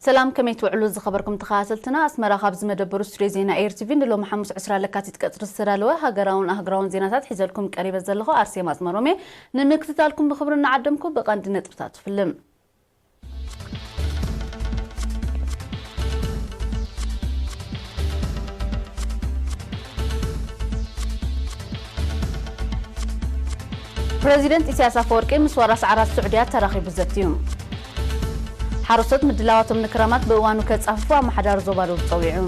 ሰላም፣ ከመይ ትውዕሉ ዝኸበርኩም ተኸታተልትና? ኣስመራ ካብ ዝመደበሩ ስቱድዮ ዜና ኤር ቲቪ ንሎሚ ሓሙስ ዕስራ ለካቲት ቀጽሪ ዝተዳለወ ሃገራውን ኣህጉራውን ዜናታት ሒዘልኩም ቀሪበ ዘለኹ ኣርሴማ ኣጽመሮም እየ። ንምክትታልኩም ብኽብሪ እናዓደምኩ ብቐንዲ ነጥብታት ትፍልም። ፕረዚደንት ኢሳያስ ኣፈወርቂ ምስ ወራስ ዓራት ስዑድያ ተራኺቡ ዘትዩ። ሓረስቶት ምድላዋቶም ንክራማት ብእዋኑ ከጻፍፉ ኣመሓዳሪ ዞባ ደቡብ ጸዊዑ።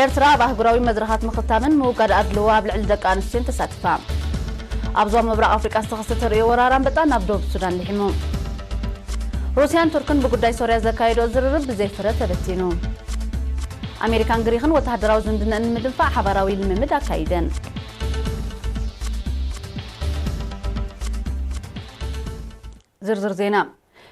ኤርትራ ኣብ ኣህጉራዊ መድረኻት ምኽታምን ምውጋድ ኣድልዎ ኣብ ልዕሊ ደቂ ኣንስትዮን ተሳቲፋ። ኣብ ዞባ ምብራቕ ኣፍሪቃ ዝተኸስተ ተርእዮ ወራር ኣንበጣ ናብ ደቡብ ሱዳን ልሒሙ። ሩስያን ቱርክን ብጉዳይ ሶርያ ዘካየድኦ ዝርርብ ብዘይ ፍረ ተበቲኑ። ኣሜሪካን ግሪኽን ወተሃደራዊ ዝምድነአን ንምድንፋዕ ሓባራዊ ልምምድ ኣካይደን። ዝርዝር ዜና።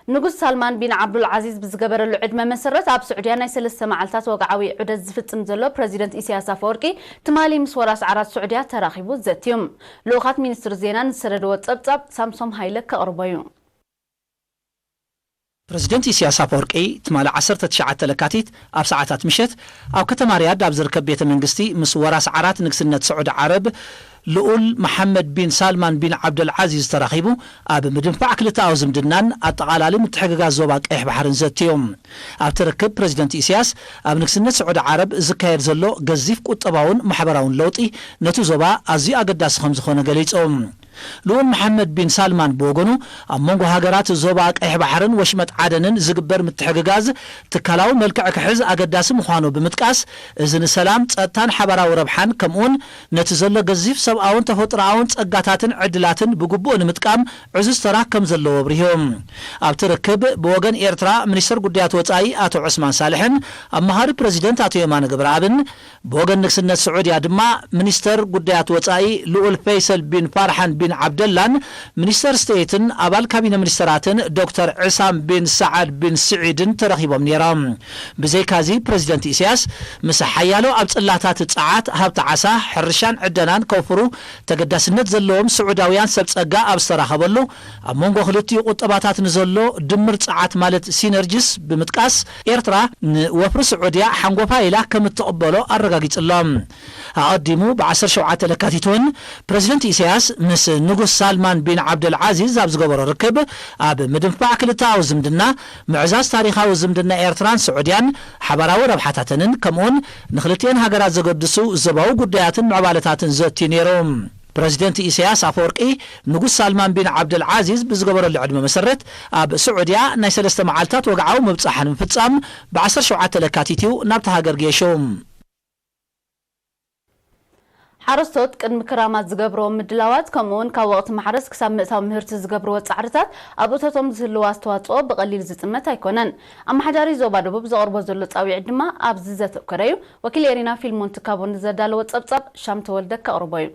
ንጉስ ሳልማን ቢን ዓብዱል ዓዚዝ ብዝገበረሉ ዕድመ መሰረት ኣብ ስዑድያ ናይ ሰለስተ መዓልታት ወግዓዊ ዑደት ዝፍጽም ዘሎ ፕረዚደንት ኢሳያስ ኣፈወርቂ ትማሊ ምስ ወራስ ዓራት ስዑድያ ተራኺቡ ዘትዩ። ልኡኻት ሚኒስትሪ ዜና ንዝሰደድዎ ጸብጻብ ሳምሶም ሃይለ ከቕርቦ እዩ። ፕረዚደንት ኢሳያስ ኣፈወርቂ ትማሊ ዓሰርተ ትሽዓተ ለካቲት ኣብ ሰዓታት ምሸት ኣብ ከተማ ሪያድ ኣብ ዝርከብ ቤተ መንግስቲ ምስ ወራስ ዓራት ንግስነት ስዑዲ ዓረብ ልኡል መሓመድ ቢን ሳልማን ቢን ዓብደል ዓዚዝ ተራኺቡ ኣብ ምድንፋዕ ክልተኣዊ ዝምድናን ኣጠቓላሊ ምትሕግጋዝ ዞባ ቀይሕ ባሕርን ዘትዮም። ኣብቲ ርክብ ፕረዚደንት ኢሳያስ ኣብ ንግስነት ስዑዲ ዓረብ ዝካየድ ዘሎ ገዚፍ ቁጠባውን ማሕበራውን ለውጢ ነቲ ዞባ ኣዝዩ ኣገዳሲ ከም ዝኾነ ገሊጾም። ልኡል መሓመድ ቢን ሳልማን ብወገኑ ኣብ መንጎ ሃገራት ዞባ ቀይሕ ባሕርን ወሽመጥ ዓደንን ዝግበር ምትሕግጋዝ ትካላዊ መልክዕ ክሕዝ ኣገዳሲ ምዃኑ ብምጥቃስ፣ እዚ ንሰላም፣ ጸጥታን ሓባራዊ ረብሓን ከምኡውን ነቲ ዘሎ ገዚፍ ሰብኣውን ተፈጥሮኣውን ጸጋታትን ዕድላትን ብግቡእ ንምጥቃም ዕዙዝ ተራ ከም ዘለዎ ኣብሪሁ። ኣብቲ ርክብ ብወገን ኤርትራ ሚኒስተር ጉዳያት ወጻኢ ኣቶ ዑስማን ሳልሕን ኣማኻሪ ፕረዚደንት ኣቶ የማነ ገብረኣብን ብወገን ንግስነት ስዑድያ ድማ ሚኒስተር ጉዳያት ወጻኢ ልኡል ፈይሰል ቢን ፋርሓን ቢን ዓብደላን ሚኒስተር ስተይትን ኣባል ካቢነ ሚኒስተራትን ዶክተር ዕሳም ቢን ሰዓድ ቢን ስዒድን ተረኺቦም ነይሮም። ብዘይካዚ ፕረዚደንት ኢሳያስ ምስ ሓያሎ ኣብ ጽላታት ጸዓት፣ ሃብቲ ዓሳ፣ ሕርሻን ዕደናን ከውፍሩ ተገዳስነት ዘለዎም ስዑዳውያን ሰብ ጸጋ ኣብ ዝተራኸበሉ ኣብ መንጎ ክልቲኡ ቁጠባታት ንዘሎ ድምር ጸዓት ማለት ሲነርጂስ ብምጥቃስ ኤርትራ ንወፍሪ ስዑድያ ሓንጎፋ ኢላ ከም እትቕበሎ ኣረጋጊጹ ኣሎ። ኣቐዲሙ ብ ዓሰርተ ሸውዓተ ለካቲት እውን ፕረዚደንት ኢሳያስ ምስ ንጉስ ሳልማን ቢን ዓብደል ዓዚዝ ኣብ ዝገበሮ ርክብ ኣብ ምድንፋዕ ክልተኣዊ ዝምድና፣ ምዕዛዝ ታሪኻዊ ዝምድና ኤርትራን ስዑድያን፣ ሓባራዊ ረብሓታተንን ከምኡውን ንክልቲኤን ሃገራት ዘገድሱ ዞባዊ ጉዳያትን ምዕባለታትን ዘትዩ ነይሩ። ፕረዚደንት ኢሳያስ ኣፈወርቂ ንጉስ ሳልማን ቢን ዓብደል ዓዚዝ ብዝገበረሉ ዕድመ መሰረት ኣብ ስዑድያ ናይ ሰለስተ መዓልታት ወግዓዊ ምብጻሕ ንምፍጻም ብ ዓሰርተ ሸውዓተ ለካቲት እዩ ናብታ ሃገር ገይሹ። ሓረስቶት ቅድሚ ክራማት ዝገብርዎ ምድላዋት ከምኡ እውን ካብ ወቕቲ ማሕረስ ክሳብ ምእታው ምህርቲ ዝገብርዎ ጻዕርታት ኣብ እቶቶም ዝህልዎ ኣስተዋጽኦ ብቐሊል ዝጥመት ኣይኮነን። ኣመሓዳሪ ዞባ ደቡብ ዘቕርቦ ዘሎ ጻውዒት ድማ ኣብዚ ዘተኮረ እዩ። ወኪል ኤሪና ፊልሞን ትካቦ ንዘዳለዎ ጸብጻብ ሻም ተወልደ ከቕርቦ እዩ።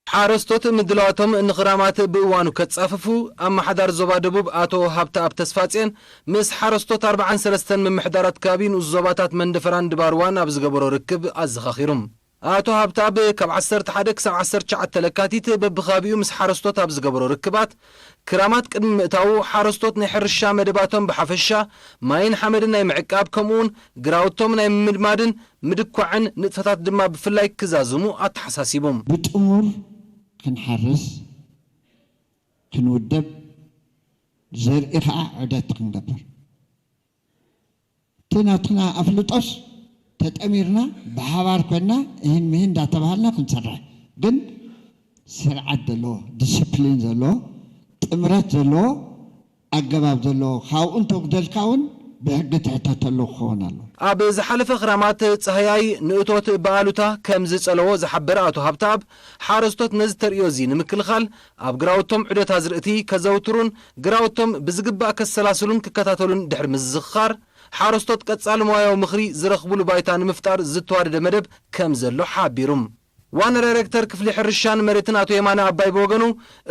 ሓረስቶት ምድላዋቶም ንኽራማት ብእዋኑ ከጻፍፉ ኣመሓዳሪ ዞባ ደቡብ ኣቶ ሃብተኣብ ተስፋጽዮን ምስ ሓረስቶት ኣርባዓን ሰለስተን ምምሕዳራት ከባቢ ንኡስ ዞባታት መንደፈራን ድባርዋን ኣብ ዝገበሮ ርክብ ኣዘኻኺሩ። ኣቶ ሃብተኣብ ካብ ዓሰርተ ሓደ ክሳብ ዓሰርተ ትሽዓተ ለካቲት በብኸባቢኡ ምስ ሓረስቶት ኣብ ዝገበሮ ርክባት ክራማት ቅድሚ ምእታዉ ሓረስቶት ናይ ሕርሻ መደባቶም ብሓፈሻ ማይን ሓመድን ናይ ምዕቃብ ከምኡውን ግራውቶም ናይ ምምድማድን ምድኳዕን ንጥፈታት ድማ ብፍላይ ክዛዝሙ ኣተሓሳሲቡ። ብጥሙር ክንሓርስ፣ ክንውደብ፣ ዘርኢ ኸኣ ዑደት ክንገብር፣ እቲ ናትና ኣፍልጦስ ተጠሚርና ብሓባር ኮይና እህን ምህን እንዳተባሃልና ክንሰርሕ፣ ግን ስርዓት ዘለዎ፣ ዲስፕሊን ዘለዎ፣ ጥምረት ዘለዎ፣ ኣገባብ ዘለዎ፣ ካብኡ እንተጉደልካ እውን ብሕጊ ትሕተተሉ ክኸውን ኣለዎ። ኣብ ዝሓለፈ ክራማት ጻህያይ ንእቶት ብኣሉታ ከም ዝጸለዎ ዝሓበረ ኣቶ ሃብተኣብ፣ ሓረስቶት ነዚ ተርእዮ እዚ ንምክልኻል ኣብ ግራውቶም ዑደት ኣዝርእቲ ከዘውትሩን ግራውቶም ብዝግባእ ከሰላስሉን ክከታተሉን ድሕሪ ምዝኽኻር፣ ሓረስቶት ቀጻሊ ሞያዊ ምኽሪ ዝረኽብሉ ባይታ ንምፍጣር ዝተዋደደ መደብ ከም ዘሎ ሓቢሩ። ዋና ዳይሬክተር ክፍሊ ሕርሻን መሬትን ኣቶ የማነ ኣባይ ብወገኑ፣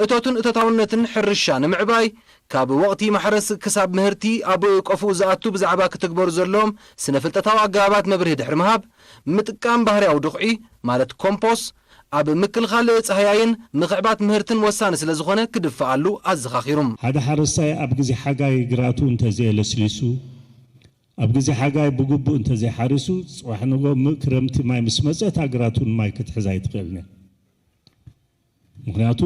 እቶትን እቶታውነትን ሕርሻ ንምዕባይ፣ ካብ ወቕቲ ማሕረስ ክሳብ ምህርቲ ኣብ ቆፍኡ ዝኣቱ ብዛዕባ ክትግበሩ ዘለዎም ስነ-ፍልጠታዊ ኣገባባት መብርሂ ድሕሪ ምሃብ፣ ምጥቃም ባህርያዊ ድኹዒ፣ ማለት ኮምፖስ፣ ኣብ ምክልኻል ጻህያይን ምኽዕባት ምህርትን ወሳኒ ስለ ዝኾነ ክድፈኣሉ ኣዘኻኺሩ። ሓደ ሓረስታይ ኣብ ግዜ ሓጋይ ግራቱ እንተዘየለስሊሱ፣ ኣብ ግዜ ሓጋይ ብግቡእ እንተዘይሓሪሱ፣ ጽባሕ ንጎ ም-፣ ክረምቲ ማይ ምስ መጸ እታ ግራቱ ንማይ ክትሕዝ ኣይትኽእልን እያ። ምኽንያቱ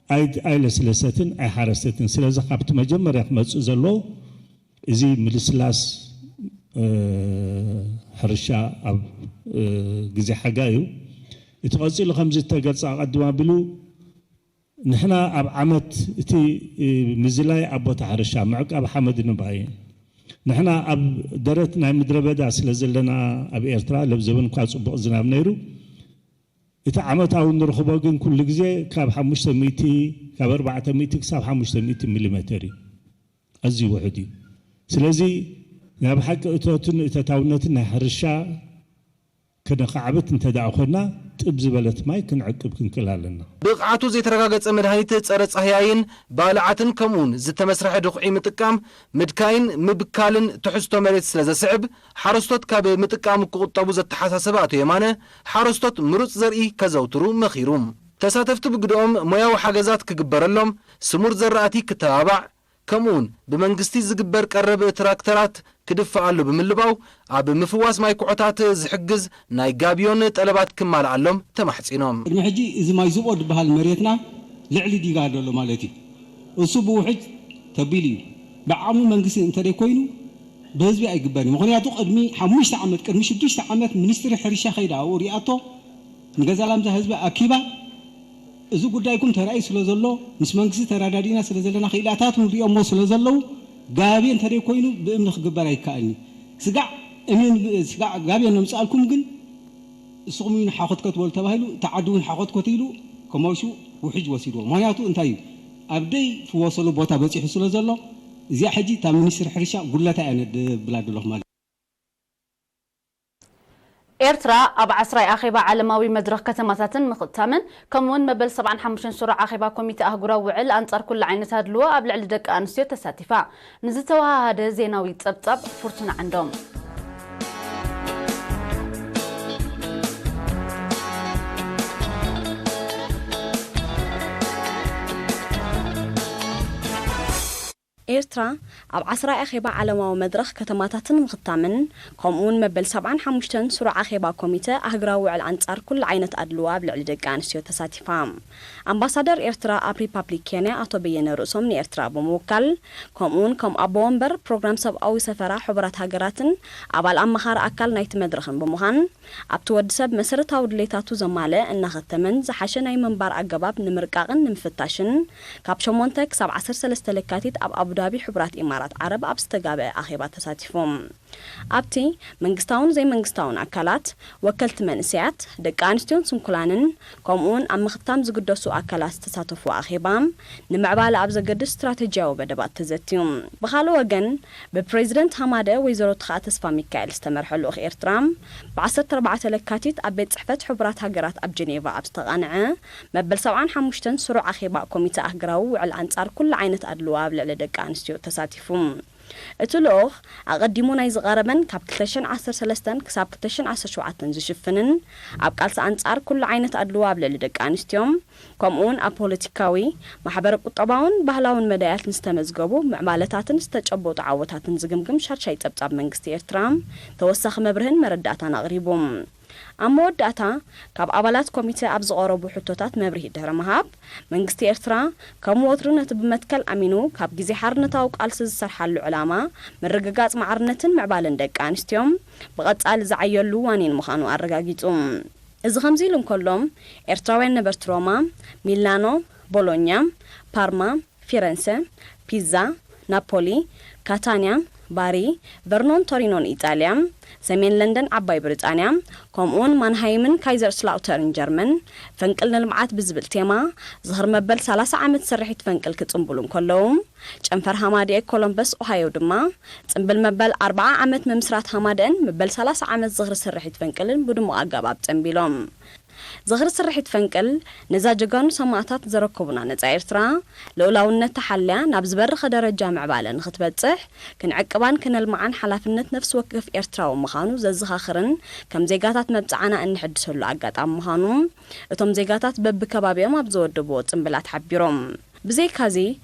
ኣይ-፣ ኣይለስለሰትን ኣይሓረሰትን። ስለዚ ካብቲ መጀመርያ ክመጽእ ዘለዎ እዚ ምልስላስ፣ እ፣ ሕርሻ ኣብ፣ እ፣ ግዜ ሓጋይ እዩ። እቲ ቀጺሉ ከምዚ እተገልጸ ኣቐድም ኣቢሉ ንሕና ኣብ ዓመት እቲ፣ እ፣ ምዝላይ ኣብ ቦታ ሕርሻ ምዕቃብ ሓመድ ንባይ ንሕና ኣብ ደረት ናይ ምድረ በዳ ስለ ዘለና ኣብ ኤርትራ ለብዘበን እኳ ጽቡቕ ዝናብ ነይሩ እቲ ዓመታዊ እንረኽቦ ግን ኩሉ ግዜ ካብ ሓሙሽተ ሚእቲ ካብ ኣርባዕተ ሚእቲ ክሳብ ሓሙሽተ ሚእቲ ሚሊሜተር እዩ። ኣዝዩ ውሑድ እዩ። ስለዚ ናይ ብሓቂ እቶትን እተታውነትን ናይ ሕርሻ ከነኻዕብት እንተ ደኣ ኾንና ጥብ ዝበለት ማይ ክንዕቅብ ክንክእል ኣለና። ብቕዓቱ ዘይተረጋገጸ መድሃኒት ጸረ ጻህያይን ባልዓትን ከምኡውን ዝተመስርሐ ድኹዒ ምጥቃም ምድካይን ምብካልን ትሕዝቶ መሬት ስለ ዘስዕብ ሓረስቶት ካብ ምጥቃም ክቑጠቡ ዘተሓሳሰበ ኣቶ የማነ ሓረስቶት ምሩጽ ዘርኢ ከዘውትሩ መኺሩ። ተሳተፍቲ ብግደኦም ሞያዊ ሓገዛት ክግበረሎም፣ ስሙር ዘራእቲ ክተባባዕ፣ ከምኡውን ብመንግስቲ ዝግበር ቀረብ ትራክተራት ክድፈኣሉ ብምልባው ኣብ ምፍዋስ ማይ ኩዖታት ዝሕግዝ ናይ ጋብዮን ጠለባት ክማልኣሎም ተማሕጺኖም። ቅድሚ ሕጂ እዚ ማይ ዝብኦ ዝበሃል መሬትና ልዕሊ ዲጋ ኣሎ ማለት እዩ። እሱ ብውሕጅ ተቢሉ እዩ። ብዓቕሚ መንግስቲ እንተደይ ኮይኑ ብህዝቢ ኣይግበርን እዩ። ምኽንያቱ ቅድሚ ሓሙሽተ ዓመት፣ ቅድሚ ሽዱሽተ ዓመት ሚኒስትሪ ሕርሻ ከይዳ ኣብኡ ሪኣቶ ንገዛ ላምዛ ህዝቢ ኣኪባ እዚ ጉዳይኩም ተራእዩ ስለ ዘሎ ምስ መንግስቲ ተረዳዲና ስለ ዘለና ክኢላታት ንሪኦሞ ስለ ዘለዉ ጋብየ እንተደይ ኮይኑ ብእምኒ ክግበር ኣይከኣልን እዩ። ስጋዕ እምኒ ስጋዕ ጋብየ ነምፅኣልኩም ግን እስኹም እውን ሓኾትኮት በሉ ተባሂሉ፣ እቲ ዓዲ እውን ሓኾትኮት ኢሉ ከማውሹ ውሕጅ ወሲድዎ። ምኽንያቱ እንታይ እዩ? ኣብ ደይ ፍወሰሉ ቦታ በፂሑ ስለ ዘሎ፣ እዚኣ ሕጂ እታ ሚኒስትሪ ሕርሻ ጉድለታ እያ ነድብላ ዘለኹ ማለት እዩ። ኤርትራ ኣብ ዓስራይ ኣኼባ ዓለማዊ መድረኽ ከተማታትን ምኽታምን፣ ከምኡውን መበል ሰብዓን ሓሙሽተን ስሩዕ ኣኼባ ኮሚተ ኣህጉራዊ ውዕል ኣንጻር ኩሉ ዓይነት ኣድልዎ ኣብ ልዕሊ ደቂ ኣንስትዮ ተሳቲፋ። ንዝተወሃሃደ ዜናዊ ጸብጻብ ፉርቱና ዓንዶም። ኤርትራ ኣብ ዓስራይ ኣኼባ ዓለማዊ መድረኽ ከተማታትን ምኽታምን፣ ከምኡውን መበል ሰብዓን ሓሙሽተን ስሩዕ ኣኼባ ኮሚተ ኣህግራዊ ውዕል ኣንጻር ኩሉ ዓይነት ኣድልዎ ኣብ ልዕሊ ደቂ ኣንስትዮ ተሳቲፋ። ኣምባሳደር ኤርትራ ኣብ ሪፓብሊክ ኬንያ ኣቶ በየነ ርእሶም ንኤርትራ ብምውካል፣ ከምኡውን ከም ኣቦ ወንበር ፕሮግራም ሰብኣዊ ሰፈራ ሕቡራት ሃገራትን ኣባል ኣማኻሪ ኣካል ናይቲ መድረኽን ብምዃን፣ ኣብቲ ወዲ ሰብ መሰረታዊ ድሌታቱ ዘማልእ እናኸተመን ዝሓሸ ናይ ምንባር ኣገባብ ንምርቃቕን ንምፍታሽን ካብ ሸሞንተ ክሳብ ዓሰርተ ሰለስተ ለካቲት ኣብ ኣቡዳቢ ሕቡራት ኢማራት ዓረብ ኣብ ዝተጋብአ ኣኼባ ተሳቲፉ። ኣብቲ መንግስታውን ዘይመንግስታውን ኣካላት፣ ወከልቲ መንእሰያት፣ ደቂ ኣንስትዮን ስንኩላንን፣ ከምኡውን ኣብ ምኽታም ዝግደሱ ኣካላት ዝተሳተፉ ኣኼባ፣ ንምዕባለ ኣብ ዘገድስ ስትራተጂያዊ መደባት ተዘትዩ። ብኻልእ ወገን፣ ብፕሬዚደንት ሃማደ ወይዘሮ ትኽኣ ተስፋ ሚካኤል ዝተመርሐ ልኡኽ ኤርትራ፣ ብ ዓሰርተ ኣርባዕተ ለካቲት ኣብ ቤት ጽሕፈት ሕቡራት ሃገራት ኣብ ጀኔቫ ኣብ ዝተቓንዐ መበል ሰብዓን ሓሙሽተን ስሩዕ ኣኼባ ኮሚተ ኣህግራዊ ውዕል ኣንጻር ኩሉ ዓይነት ኣድልዎ ኣብ ልዕሊ ደቂ ኣንስትዮ ተሳቲፉ። እቲ ልኡኽ፣ ኣቐዲሙ ናይ ዝቐረበን ካብ ክልተ ሽሕን ዓሰርተ ሰለስተን ክሳብ ክልተ ሽሕን ዓሰርተ ሸውዓተን ዝሽፍንን ኣብ ቃልሲ ኣንጻር ኩሉ ዓይነት ኣድልዎ ኣብ ልዕሊ ደቂ ኣንስትዮ፣ ከምኡውን ኣብ ፖለቲካዊ፣ ማሕበረ ቁጠባውን ባህላውን መዳያት ንዝተመዝገቡ ምዕባለታትን ዝተጨበጡ ዓወታትን ዝግምግም ሻድሻይ ጸብጻብ መንግስቲ ኤርትራ፣ ተወሳኺ መብርህን መረዳእታን ኣቕሪቡ። ኣብ መወዳእታ፣ ካብ ኣባላት ኮሚተ ኣብ ዝቐረቡ ሕቶታት መብርሂ ድሕሪ ምሃብ፣ መንግስቲ ኤርትራ፣ ከም ወትሩ ነቲ ብመትከል ኣሚኑ ካብ ግዜ ሓርነታዊ ቃልሲ ዝሰርሓሉ ዕላማ ምርግጋጽ ማዕርነትን ምዕባለን ደቂ ኣንስትዮ ብቐጻሊ ዝዓየሉ ዋኒን ምዃኑ ኣረጋጊጹ። እዚ ከምዚ ኢሉ እንከሎ፣ ኤርትራውያን ነበርቲ ሮማ፣ ሚላኖ፣ ቦሎኛ፣ ፓርማ፣ ፊረንሰ፣ ፒዛ፣ ናፖሊ፣ ካታንያ፣ ባሪ፣ ቨርኖን ቶሪኖን ኢጣልያ፣ ሰሜን ለንደን ዓባይ ብሪጣንያ፣ ከምኡውን ማንሃይምን ካይዘርስላውተርን ጀርመን፣ ፈንቅል ንልምዓት ብዝብል ቴማ ዝኽሪ መበል ሰላሳ ዓመት ስርሒት ፈንቅል ክጽንብሉ እንከለዉ፣ ጨንፈር ሃማደኤ ኮሎምበስ ኦሃዮ ድማ፣ ጽንብል መበል ኣርብዓ ዓመት ምምስራት ሃማደኤን መበል ሰላሳ ዓመት ዝኽሪ ስርሒት ፈንቅልን ብድሙቕ ኣገባብ ጸንቢሎም። ዝኽሪ ስርሒት ፈንቅል ነዛ ጀጋኑ ሰማእታት ዘረከቡና ነጻ ኤርትራ ልኡላውነት ተሓልያ ናብ ዝበረኸ ደረጃ ምዕባለ ንኽትበጽሕ ክንዕቅባን ክነልምዓን ሓላፍነት ነፍሲ ወከፍ ኤርትራዊ ምዃኑ ዘዘኻኽርን ከም ዜጋታት መብጽዓና እንሕድሰሉ ኣጋጣሚ ምዃኑ እቶም ዜጋታት በብከባቢኦም ኣብ ዘወደብዎ ጽምብላት ሓቢሮም። ብዘይካዚ፣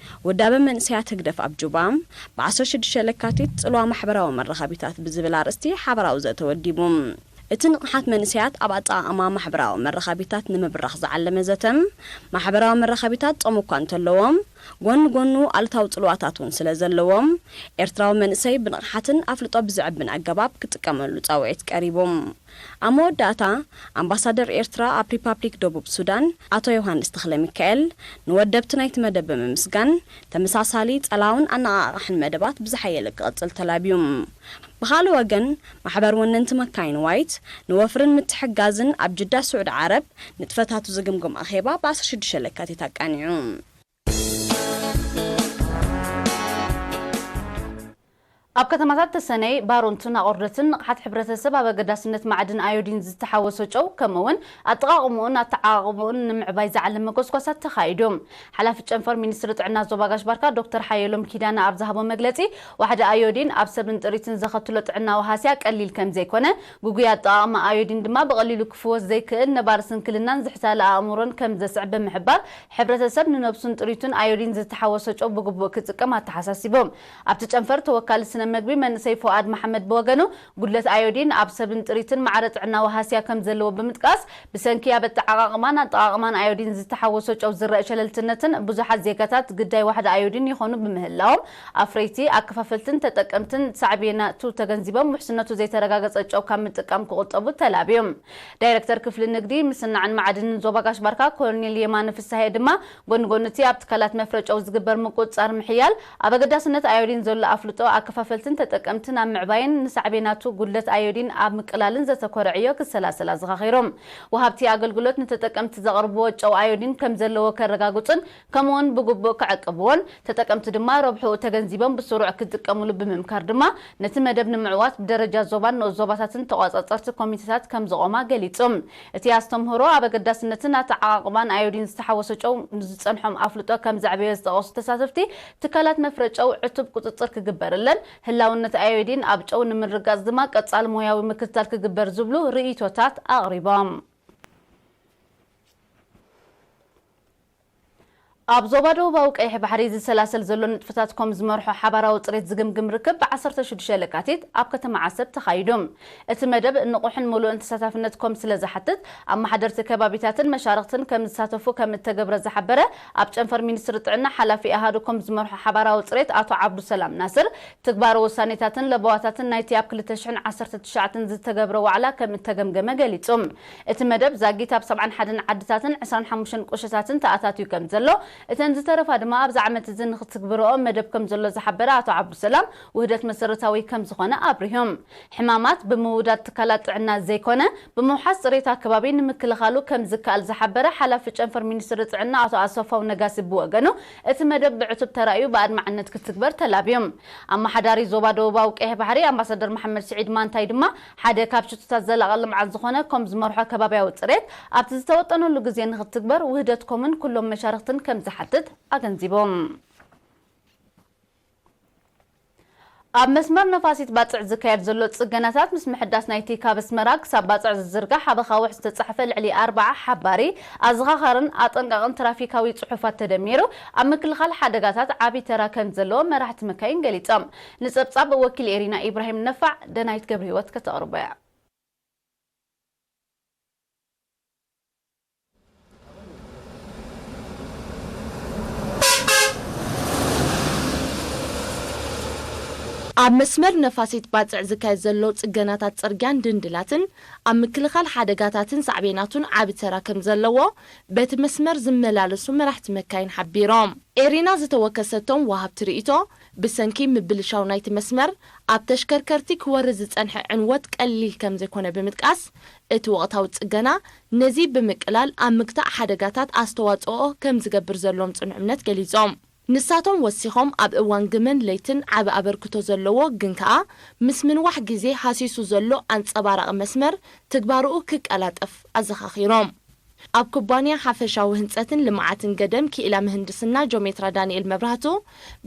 ውዳበ መንእሰያት ህግደፍ ኣብ ጁባ፣ ብ ዓሰርተ ሽዱሽተ ለካቲት ጽልዋ ማሕበራዊ መራኸቢታት ብዝብል ኣርእስቲ ሓበራዊ ዘተ ወዲቡ። እቲ ንቕሓት መንእሰያት ኣብ ኣጠቓቕማ ማሕበራዊ መራኸቢታት ንምብራኽ ዝዓለመ ዘተ፣ ማሕበራዊ መራኸቢታት ጾም እኳ እንተለዎም፣ ጎኒ ጎኑ ኣሉታዊ ጽልዋታት እውን ስለ ዘለዎም፣ ኤርትራዊ መንእሰይ ብንቕሓትን ኣፍልጦ ብዘዕብን ኣገባብ ክጥቀመሉ ጻውዒት ቀሪቡ። ኣብ መወዳእታ፣ ኣምባሳደር ኤርትራ ኣብ ሪፓብሊክ ደቡብ ሱዳን ኣቶ ዮሃንስ ተኽለሚካኤል ንወደብቲ ናይቲ መደብ ብምምስጋን፣ ተመሳሳሊ ጸላውን ኣነቓቓሕን መደባት ብዝሓየለ ክቕጽል ተላብዩ። ብኻልእ ወገን፣ ማሕበር ወነንቲ መካይን ዋይት ንወፍርን ምትሕግጋዝን ኣብ ጅዳ ስዑዲ ዓረብ ንጥፈታቱ ዝግምግም ኣኼባ ብ ዓሰርተ ሽዱሽተ ለካቲት ኣቃኒዑ። ኣብ ከተማታት ተሰነይ፣ ባሮንቱን ኣቑርደትን ንቕሓት ሕብረተሰብ ኣብ ኣገዳስነት ማዕድን ኣዮዲን ዝተሓወሶ ጨው፣ ከምኡ'ውን ኣጠቓቕምኡን ኣተዓቓቕምኡን ንምዕባይ ዝዓለመ ጎስጓሳት ተኻይዱ። ሓላፊ ጨንፈር ሚኒስትሪ ጥዕና ዞባ ጋሽ ባርካ ዶክተር ሓየሎም ኪዳነ ኣብ ዝሃቦ መግለጺ፣ ዋሕዲ ኣዮዲን ኣብ ሰብን ጥሪትን ዘኸትሎ ጥዕናዊ ሃስያ ቀሊል ከም ዘይኮነ፣ ግጉይ ኣጠቓቕማ ኣዮዲን ድማ ብቐሊሉ ክፍወስ ዘይክእል ነባሪ ስንክልናን ዝሕታለ ኣእምሮን ከም ዘስዕብ ብምሕባር፣ ሕብረተሰብ ንነብሱን ጥሪቱን ኣዮዲን ዝተሓወሶ ጨው ብግቡእ ክጥቀም ኣተሓሳሲቦም። ኣብቲ ጨንፈር ተወካሊ ስነ መግቢ መንእሰይ ፎኣድ መሓመድ ብወገኑ፣ ጉድለት ኣዮዲን ኣብ ሰብን ጥሪትን ማዕረ ጥዕናዊ ሃስያ ከም ዘለዎ ብምጥቃስ፣ ብሰንኪ ኣብ ኣጠዓቓቕማን ኣጠቓቕማን ኣዮዲን ዝተሓወሶ ጨው ዝረአ ሸለልትነትን ብዙሓት ዜጋታት ግዳይ ዋሕዲ ኣዮዲን ይኾኑ ብምህላዎም፣ ኣፍረይቲ፣ ኣከፋፈልትን ተጠቀምትን ሳዕቤናቱ ተገንዚቦም ውሕስነቱ ዘይተረጋገጸ ጨው ካብ ምጥቃም ክቑጠቡ ተላብዮም። ዳይረክተር ክፍሊ ንግዲ፣ ምስናዕን ማዕድንን ዞባ ጋሽ ባርካ ኮሎኔል የማነ ፍስሃየ ድማ፣ ጎኒ ጎኒ እቲ ኣብ ትካላት መፍረ ጨው ዝግበር ምቁጽጻር ምሕያል፣ ኣብ ኣገዳስነት ኣዮዲን ዘሎ ኣፍልጦ ኣከፋፈልትን ተጠቀምትን ኣብ ምዕባይን ንሳዕቤናቱ ጉድለት ኣዮዲን ኣብ ምቅላልን ዘተኮረ ዕዮ ክሰላሰል ኣዘኻኺሮም። ወሃብቲ ኣገልግሎት ንተጠቀምቲ ዘቕርብዎ ጨው ኣዮዲን ከም ዘለዎ ከረጋግጹን ከምኡ'ውን ብግቡእ ክዕቅብዎን፣ ተጠቀምቲ ድማ ረብሕኡ ተገንዚቦም ብስሩዕ ክጥቀምሉ ብምምካር ድማ፣ ነቲ መደብ ንምዕዋት ብደረጃ ዞባን ንኡስ ዞባታትን ተቖጻጸርቲ ኮሚቴታት ከም ዘቖማ ገሊጹ። እቲ ኣስተምህሮ ኣብ ኣገዳስነትን ኣተዓቓቕባን ኣዮዲን ዝተሓወሶ ጨው ንዝጸንሖም ኣፍልጦ ከም ዘዕበዮ ዝጠቐሱ ተሳተፍቲ፣ ትካላት መፍረ ጨው ዕቱብ ቁጽጽር ክግበርለን፣ ህላውነት ኣዮዲን ኣብ ጨው ንምርጋጽ ድማ ቀጻሊ ሞያዊ ምክትታል ክግበር ዝብሉ ርእይቶታት ኣቕሪቦም። ኣብ ዞባ ደቡባዊ ቀይሕ ባሕሪ ዝሰላሰል ዘሎ ንጥፈታት ኮም ዝመርሖ ሓባራዊ ጽሬት ዝግምግም ርክብ ብ ዓሰርተ ሽዱሽተ ለካቲት ኣብ ከተማ ዓሰብ ተኻይዱ። እቲ መደብ ንቑሕን ምሉእን ተሳታፍነት ኮም ስለ ዝሓትት፣ ኣመሓደርቲ ከባቢታትን መሻርኽትን ከም ዝሳተፉ ከም እተገብረ ዝሓበረ ኣብ ጨንፈር ሚኒስትሪ ጥዕና ሓላፊ ኣሃዱ ኮም ዝመርሖ ሓባራዊ ጽሬት ኣቶ ዓብዱሰላም ናስር፣ ትግባረ ውሳኔታትን ለበዋታትን ናይቲ ኣብ ክልተ ሽሕን ዓሰርተ ትሽዓተን ዝተገብረ ዋዕላ ከም እተገምገመ ገሊጹ። እቲ መደብ ዛጊት ኣብ ሰብዓን ሓደን ዓድታትን ዕስራን ሓሙሽተን ቁሸታትን ተኣታትዩ ከም ዘሎ፣ እተን ዝተረፋ ድማ ኣብዚ ዓመት እዚ ንኽትግብረኦ መደብ ከም ዘሎ ዝሓበረ ኣቶ ዓብዱሰላም፣ ውህደት መሰረታዊ ከም ዝኾነ ኣብሪሆም። ሕማማት ብምውዳድ ትካላት ጥዕና ዘይኮነ፣ ብምውሓስ ጽሬት ኣከባቢ ንምክልኻሉ ከም ዝከኣል ዝሓበረ ሓላፊ ጨንፈር ሚኒስትሪ ጥዕና ኣቶ ኣሰፋው ነጋሲ ብወገኑ፣ እቲ መደብ ብዕቱብ ተራእዩ ብኣድማዕነት ክትግበር ተላብዮም። ኣመሓዳሪ ዞባ ደቡባዊ ቀይሕ ባሕሪ ኣምባሳደር መሓመድ ስዒድ ማንታይ ድማ፣ ሓደ ካብ ሽቶታት ዘላቒ ልምዓት ዝኾነ ኮም ዝመርሖ ከባብያዊ ጽሬት ኣብቲ ዝተወጠነሉ ግዜ ንኽትግበር ውህደት ኮምን ኩሎም መሻርኽትን ከም ዝሓትት ኣገንዚቦም። ኣብ መስመር ነፋሲት ባጽዕ ዝካየድ ዘሎ ጽገናታት ምስ ምሕዳስ ናይቲ ካብ ኣስመራ ክሳብ ባጽዕ ዝዝርጋሕ ኣብ ኣኻውሕ ዝተጻሕፈ ልዕሊ ኣርብዓ ሓባሪ፣ ኣዘኻኻርን ኣጠንቃቕን ትራፊካዊ ጽሑፋት ተደሚሩ፣ ኣብ ምክልኻል ሓደጋታት ዓቢ ተራ ከም ዘለዎ መራሕቲ መካይን ገሊጾም። ንጸብጻብ ወኪል ኤሪና ኢብራሂም ነፋዕ፣ ደናይት ገብረህይወት ከተቕርቦ እያ። ኣብ መስመር ነፋሲት ባጽዕ ዝካየድ ዘሎ ጽገናታት ጽርግያን ድንድላትን ኣብ ምክልኻል ሓደጋታትን ሳዕቤናቱን ዓቢ ተራ ከም ዘለዎ በቲ መስመር ዝመላለሱ መራሕቲ መካይን ሓቢሮም። ኤሪና ዝተወከሰቶም ወሃብቲ ርእይቶ፣ ብሰንኪ ምብልሻው ናይቲ መስመር ኣብ ተሽከርከርቲ ክወርድ ዝጸንሐ ዕንወት ቀሊል ከም ዘይኮነ ብምጥቃስ፣ እቲ ወቕታዊ ጽገና ነዚ ብምቅላል ኣብ ምግታእ ሓደጋታት ኣስተዋጽኦ ከም ዝገብር ዘሎም ጽኑዕ እምነት ገሊጾም። ንሳቶም ወሲኾም፣ ኣብ እዋን ግመን ለይትን ዓቢ ኣበርክቶ ዘለዎ ግን ከኣ ምስ ምንዋሕ ግዜ ሃሲሱ ዘሎ ኣንጸባራቒ መስመር ትግባርኡ ክቀላጠፍ ኣዘኻኺሮም። ኣብ ኩባንያ ሓፈሻዊ ህንጸትን ልምዓትን ገደም ክኢላ ምህንድስና ጆሜትራ ዳንኤል መብራህቱ፣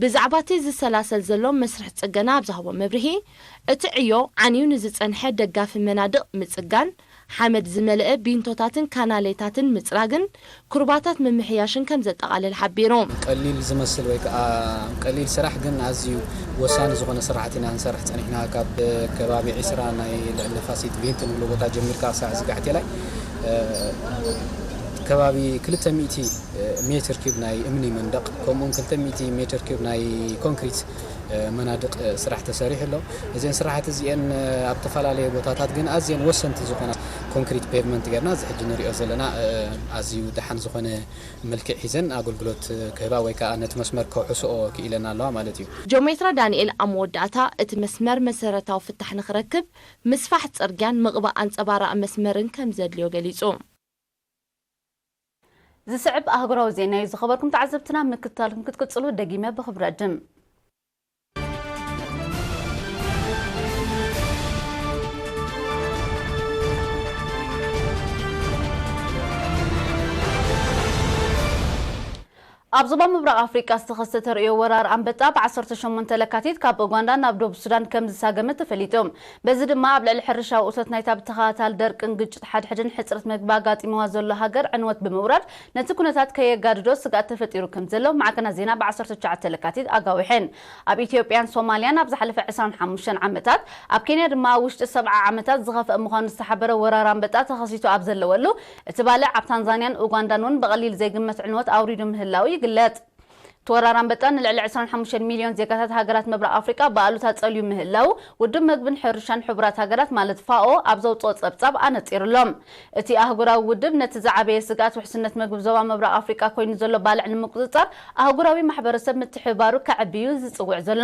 ብዛዕባ እቲ ዝሰላሰል ዘሎ መስርሕ ጽገና ኣብ ዝሃቦ መብርሂ፣ እቲ ዕዮ ዓንዩ ንዝጸንሐ ደጋፊ መናድቕ ምጽጋን፣ ሓመድ ዝመልአ ቢንቶታትን ካናሌታትን ምጽራግን፣ ኩርባታት ምምሕያሽን ከም ዘጠቓልል ሓቢሩ። ቀሊል ዝመስል ወይ ከዓ ቀሊል ስራሕ ግን ኣዝዩ ወሳኒ ዝኾነ ስራሕቲ ኢና ንሰርሕ ጸኒሕና። ካብ ከባቢ ዒስራ ናይ ልዕሊ ፋሲት ቪንት ንብሎ ቦታ ጀሚርካ ክሳዕ ዝጋሕቴላይ፣ እ፣ ከባቢ ክልተ ሚእቲ ሜትር ኪዩብ ናይ እምኒ መንደቕ፣ ከምኡውን ክልተ ሚእቲ ሜትር ኪዩብ ናይ ኮንክሪት፣ እ፣ መናድቕ፣ እ፣ ስራሕ ተሰሪሑ ኣሎ። እዘን ስራሕቲ እዚአን፣ እ፣ ኣብ ዝተፈላለየ ቦታታት ግን ኣዝየን ወሰንቲ ዝኾና ኮንክሪት ፔቭመንት ጌርና፣ እዚ ሕጂ ንሪኦ ዘለና፣ እ፣ ኣዝዩ ደሓን ዝኾነ መልክዕ ሒዘን ኣገልግሎት ክህባ ወይ ከዓ ነቲ መስመር ከውሕስኦ ክኢለን ኣለዋ ማለት እዩ። ጆሜትራ ዳንኤል ኣብ መወዳእታ፣ እቲ መስመር መሰረታዊ ፍታሕ ንኽረክብ፣ ምስፋሕ ጽርግያን ምቕባእ ኣንጸባራቒ መስመርን ከም ዘድልዮ ገሊጹ። ዝስዕብ ኣህጉራዊ ዜና እዩ። ዝኸበርኩም ተዓዘብትና፣ ምክትታልኩም ክትቅጽሉ ደጊመ ብኽብሪ ዕድም። ኣብ ዞባ ምብራቕ ኣፍሪቃ ዝተኸስተ ተርእዮ ወራር ኣንበጣ፣ ብ ዓሰርተ ሸሞንተ ለካቲት ካብ ኡጋንዳ ናብ ደቡብ ሱዳን ከም ዝሳገመ ተፈሊጡ። በዚ ድማ፣ ኣብ ልዕሊ ሕርሻዊ እቶት ናይታ ብተኸታታሊ ደርቅን ግጭት ሓድሕድን ሕጽረት መግቢ ኣጋጢምዋ ዘሎ ሃገር ዕንወት ብምውራድ፣ ነቲ ኩነታት ከየጋድዶ ስግኣት ተፈጢሩ ከም ዘሎ ማዕከናት ዜና ብ ዓሰርተ ትሽዓተ ለካቲት ኣጋዊሐን። ኣብ ኢትዮጵያን ሶማልያን ኣብ ዝሓለፈ ዕስራን ሓሙሽተን ዓመታት፣ ኣብ ኬንያ ድማ ኣብ ውሽጢ ሰብዓ ዓመታት ዝኸፍአ ምዃኑ ዝተሓበረ ወራር ኣንበጣ ተኸሲቱ ኣብ ዘለወሉ፣ እቲ ባልዕ ኣብ ታንዛንያን ኡጋንዳን እውን ብቐሊል ዘይግመት ዕንወት ኣውሪዱ ምህላው ይግለጽ። እቲ ወራር ኣንበጣ ንልዕሊ ዕስራን ሓሙሽተን ሚልዮን ዜጋታት ሃገራት ምብራቕ ኣፍሪቃ ብኣሉታ ጸልዩ ምህላው፣ ውድብ መግብን ሕርሻን ሕቡራት ሃገራት ማለት ፋኦ ኣብ ዘውጽኦ ጸብጻብ ኣነጺሩሎም። እቲ ኣህጉራዊ ውድብ ነቲ ዝዓበየ ስግኣት ውሕስነት መግቢ ዞባ ምብራቕ ኣፍሪቃ ኮይኑ ዘሎ ባልዕ ንምቁጽጻር ኣህጉራዊ ማሕበረሰብ ምትሕብባሩ ከዕብዩ ዝጽውዕ ዘሎ።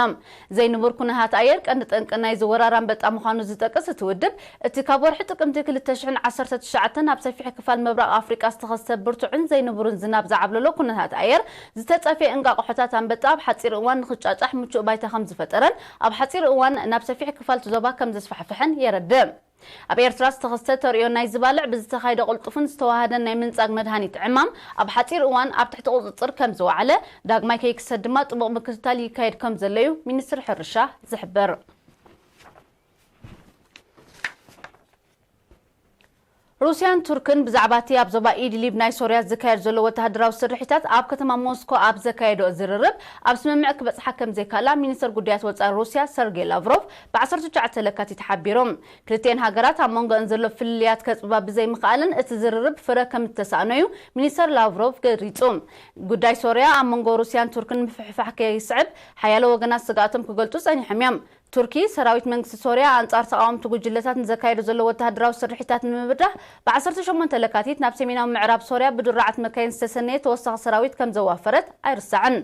ዘይንቡር ኩነታት ኣየር ቀንዲ ጠንቂ ናይዚ ወራር ኣንበጣ ምዃኑ ዝጠቅስ እቲ ውድብ፣ እቲ ካብ ወርሒ ጥቅምቲ ክልተ ሽሕን ዓሰርተ ትሽዓተን ኣብ ሰፊሕ ክፋል ምብራቕ ኣፍሪቃ ዝተኸስተ ብርቱዕን ዘይንቡርን ዝናብ ዝዓብለሎ ኩነታት ኣየር፣ ዝተጸፍየ እንቃቑሖታት ኣንበጣ ኣብ ሓጺር እዋን ንኽጫጫሕ ምቹእ ባይታ ከም ዝፈጠረን ኣብ ሓጺር እዋን ናብ ሰፊሕ ክፋል እቲ ዞባ ከም ዘስፋሕፍሐን የረድእ። ኣብ ኤርትራ ዝተኸስተ ተርእዮ ናይዚ ባልዕ ብዝተኻየደ ቅልጡፍን ዝተዋሃደን ናይ ምንጻግ መድሃኒት ዕማም ኣብ ሓጺር እዋን ኣብ ትሕቲ ቁጽጽር ከም ዝወዓለ፣ ዳግማይ ከይክሰት ድማ ጥቡቕ ምክትታል ይካየድ ከም ዘሎ እዩ ሚኒስትሪ ሕርሻ ዝሕብር። ሩስያን ቱርክን ብዛዕባ እቲ ኣብ ዞባ ኢድሊብ ናይ ሶርያ ዝካየድ ዘሎ ወተሃደራዊ ስርሒታት ኣብ ከተማ ሞስኮ ኣብ ዘካየድኦ ዝርርብ፣ ኣብ ስምምዕ ክበጽሓ ከም ዘይከኣላ ሚኒስተር ጉዳያት ወጻኢ ሩስያ ሰርጌይ ላቭሮቭ ብ ዓሰርተ ትሽዓተ ለካቲት ሓቢሮም። ክልቲኤን ሃገራት ኣብ መንጎኣን ዘሎ ፍልልያት ከጽብባ ብዘይምኽኣለን እቲ ዝርርብ ፍረ ከም እተሳእኖ እዩ ሚኒስተር ላቭሮቭ ገሊጹ። ጉዳይ ሶርያ ኣብ መንጎ ሩስያን ቱርክን ምፍሕፋሕ ከይስዕብ ሓያሎ ወገናት ስግኣቶም ክገልጹ ጸኒሖም እዮም። ቱርኪ፣ ሰራዊት መንግስቲ ሶርያ ኣንጻር ተቓወምቲ ጉጅለታት ንዘካየዶ ዘሎ ወተሃደራዊ ስርሒታት ንምብዳህ፣ ብ ዓሰርተ ሸሞንተ ለካቲት ናብ ሰሜናዊ ምዕራብ ሶርያ ብድሩዓት መካይን ዝተሰነየ ተወሳኺ ሰራዊት ከም ዘዋፈረት ኣይርሳዕን።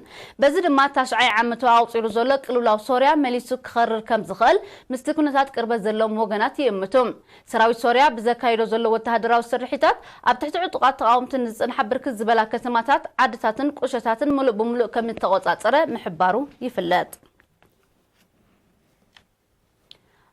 በዚ ድማ፣ ታሽዓይ ዓመቱ ኣቑጺሩ ዘሎ ቅልውላው ሶርያ መሊሱ ክኸርር ከም ዝኽእል ምስቲ ኩነታት ቅርበት ዘለዎም ወገናት ይእምቱ። ሰራዊት ሶርያ ብዘካየዶ ዘሎ ወተሃደራዊ ስርሒታት፣ ኣብ ትሕቲ ዕጡቓት ተቓወምቲ ንዝጸንሓ ብርክት ዝበላ ከተማታት፣ ዓድታትን ቁሸታትን ምሉእ ብምሉእ ከም እተቖጻጸረ ምሕባሩ ይፍለጥ።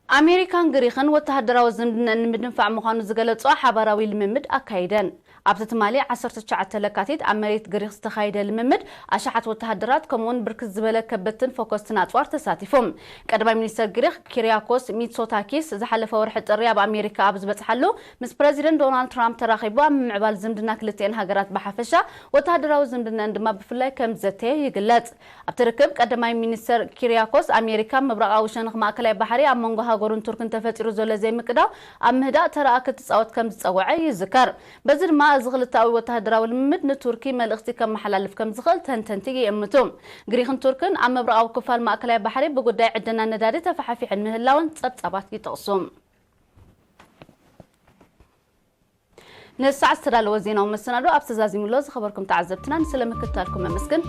ኣሜሪካን ግሪኽን ወተሃደራዊ ዝምድነን ንምድንፋዕ ምዃኑ ዝገለጾ ሓባራዊ ልምምድ ኣካይደን። ኣብቲ ትማሊ ዓሰርተ ትሽዓተ ለካቲት ኣብ መሬት ግሪኽ ዝተኻየደ ልምምድ፣ ኣሽሓት ወተሃደራት ከምኡውን ብርክት ዝበለ ከበድትን ፈኮስትን ኣጽዋር ተሳቲፎም። ቀዳማይ ሚኒስተር ግሪኽ ኪሪያኮስ ሚትሶታኪስ ዝሓለፈ ወርሒ ጥሪ ኣብ ኣሜሪካ ኣብ ዝበጽሓሉ፣ ምስ ፕረዚደንት ዶናልድ ትራምፕ ተራኺቡ ኣብ ምምዕባል ዝምድና ክልቲኤን ሃገራት ብሓፈሻ፣ ወተሃደራዊ ዝምድነን ድማ ብፍላይ ከም ዘተየ ይግለጽ። ኣብቲ ርክብ፣ ቀዳማይ ሚኒስተር ኪሪያኮስ፣ ኣሜሪካ ምብራቓዊ ሸነኽ ማእከላይ ባሕሪ ኣብ መንጎ ሃገሩን ቱርክን ተፈጢሩ ዘሎ ዘይምቅዳው ኣብ ምህዳእ ተራኣ ክትጻወት ከም ዝጸወዐ ይዝከር። በዚ ድማ፣ እዚ ክልተኣዊ ወተሃደራዊ ልምምድ ንቱርኪ መልእኽቲ ከመሓላልፍ ከም ዝኽእል ተንተንቲ ይእምቱ። ግሪኽን ቱርክን ኣብ ምብራቓዊ ክፋል ማእከላይ ባሕሪ ብጉዳይ ዕደና ነዳዲ ተፋሓፊሐን ምህላወን ጸብጻባት ይጠቕሱ። ንሰዓት ዝተዳለወ ዜናዊ መሰናዶ ኣብ ተዛዚሙ ኣሎ። ዝኸበርኩም ተዓዘብትና፣ ንስለ ምክትታልኩም ነመስግን።